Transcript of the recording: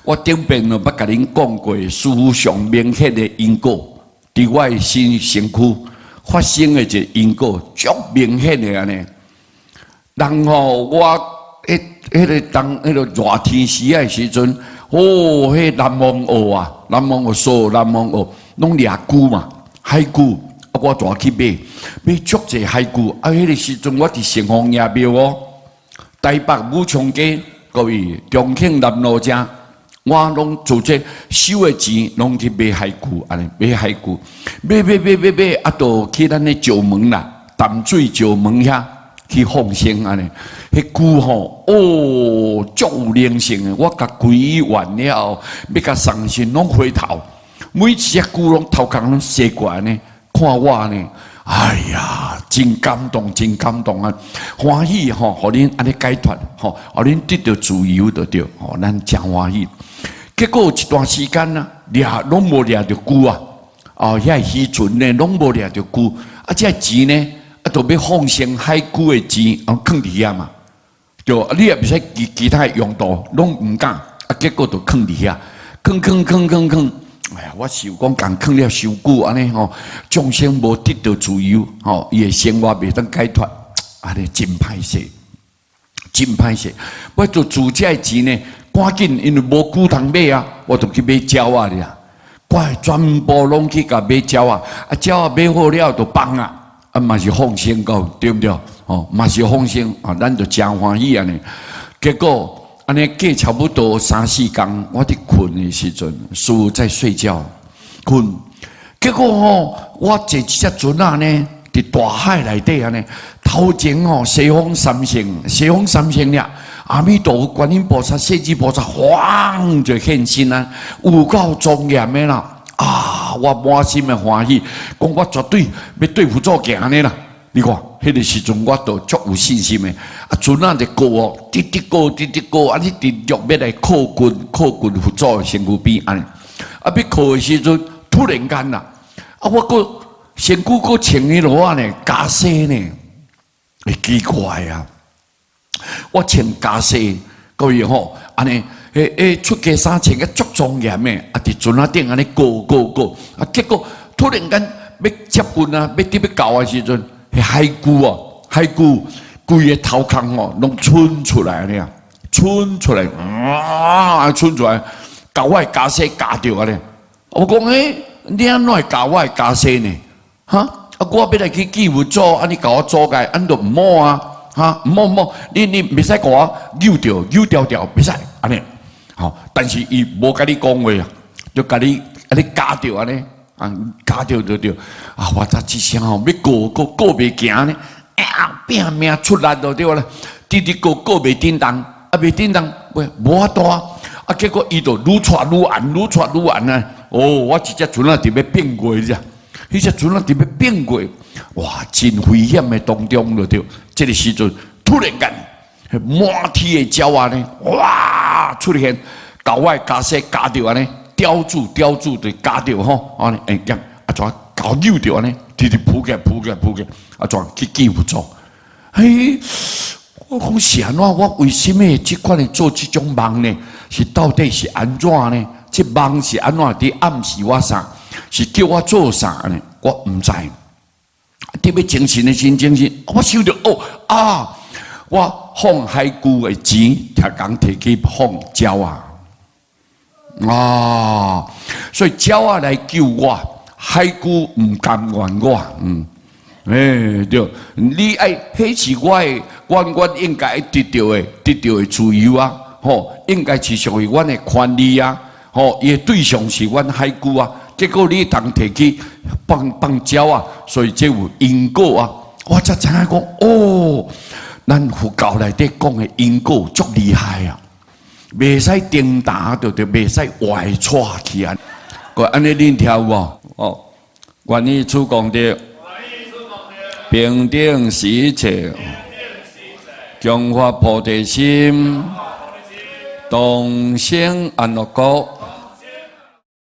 我頂遍就捌共恁講過，師父上明顯的因果，佇我的身身軀發生的一個因果，足明顯的按呢。人吼，我彼彼个當彼个熱天時仔的時陣，哦，彼南風澳啊，南風澳所有南風澳攏掠龜嘛，海龜，啊，我帶去買，買足濟海龜。啊，彼个時陣我佇聖王爺廟哦，台北武昌街，各位重慶南路遮，我攏做這收的錢，攏去買海龜，按呢買海龜，買買買買買，啊，就去咱的石門啦，淡水石門遐去放生按呢。彼龜吼，哦，足有靈性的，我共歸完了後，欲共送時攏回頭，每一隻龜攏頭殼攏踅過來呢，看我呢，哎呀，真感動，真感動啊！歡喜吼，予恁按呢解脫吼，予恁得著自由就對，吼，咱誠歡喜。結果有一段時間啊，掠攏無掠著龜啊，哦，遐漁船呢攏無掠著龜，啊，這錢呢，啊，就欲放生海龜的錢，啊，囥佇遐嘛。對，你也袂使其其他的用途，攏毋敢，啊，結果就囥佇遐，囥囥囥囥囥，哎呀，我想講，共囥了傷久按呢吼，眾生無得著自由，吼，伊的生活袂當解脫，按呢真歹勢，真歹勢。我就自這个錢呢，趕緊，因為無龜通買啊，我就去買鳥仔爾，我全部攏去共買鳥仔，啊，鳥仔買好了就放啊，啊嘛是放生到，對毋對？哦，嘛是放生啊，咱就誠歡喜按呢。結果按呢過差不多三四工，我佇睏的時陣，師父在睡覺，睏。結果吼，我坐這隻船仔呢，佇大海內底按呢，頭前吼西方三聖，西方三聖了，阿彌陀佛、觀音菩薩、勢至菩薩，晃就現身啊，有夠莊嚴的啦！啊，我滿心的歡喜，講我絕對欲對佛祖行呢啦。你看，彼个時陣我都足有信心的。啊，船仔就過哦，直直過，直直過，啊，你直欲欲來靠近靠近佛祖的身軀邊按呢。啊，欲靠的時陣，突然間啦，啊，我閣身軀閣穿彼落仔呢，袈裟呢，會奇怪啊！我穿袈裟，各位吼，按呢，彼彼出家衫穿個足莊嚴的，啊，佇船仔頂按呢過過過，啊，結果突然間欲接近啊，欲佇欲到的時陣，彼海龜哦，海龜規個頭殼吼，攏伸出來呢，伸出來，啊，伸出來，共我的袈裟咬著按呢。我講欸，你按怎會咬我的袈裟呢？哈？啊，我欲來去見佛祖，啊，你共我阻礙，按就毋好啊！哈，毋好毋好，你你袂使共我扭著扭掉掉，袂使按呢。吼，但是伊無共你講話啊，就共你按呢咬著按呢。啊，咬著就對，啊！我才這聲吼，欲過過過袂行呢，啊，拼命出力就對啦，直直過過袂振動，啊袂振動，喂，無法度啊！啊，結果伊就愈掣愈按，愈掣愈按啊！哦，我這隻船仔佇欲變過遮，彼隻船仔佇欲變過，哇，真危險的當中就對，這个時陣突然間，滿天的鳥仔呢，哇，出現，共我的袈裟咬著按呢。叼住，叼住，就咬著吼，按呢，欸，啊，怎共扭著按呢？直直浮起來，浮起來，浮起來，啊，怎去見佛祖？嘿，我講是按怎？我為什麼這款的做這種夢呢？是到底是按怎呢？這夢是按怎？佇暗示我啥？是叫我做啥呢？我毋知。特別精神的真精神，我想著哦啊，我放海龜的錢，才共提去放鳥仔。啊，所以鳥仔來救我，海龜毋甘願我，嗯，欸，對，你愛，彼是我的，阮阮應該得著的，得著的自由啊，吼，應該是屬於阮的權利啊，吼，伊的對象是阮海龜啊，結果你通提去放放鳥仔，所以這有因果啊，我才知影講，哦，咱佛教內底講的因果足厲害啊！袂使顛倒，就對，袂使歪錯去啊！閣按呢恁聽有無？哦，願以此功德，平等視一切，強發菩提心，同生安樂國。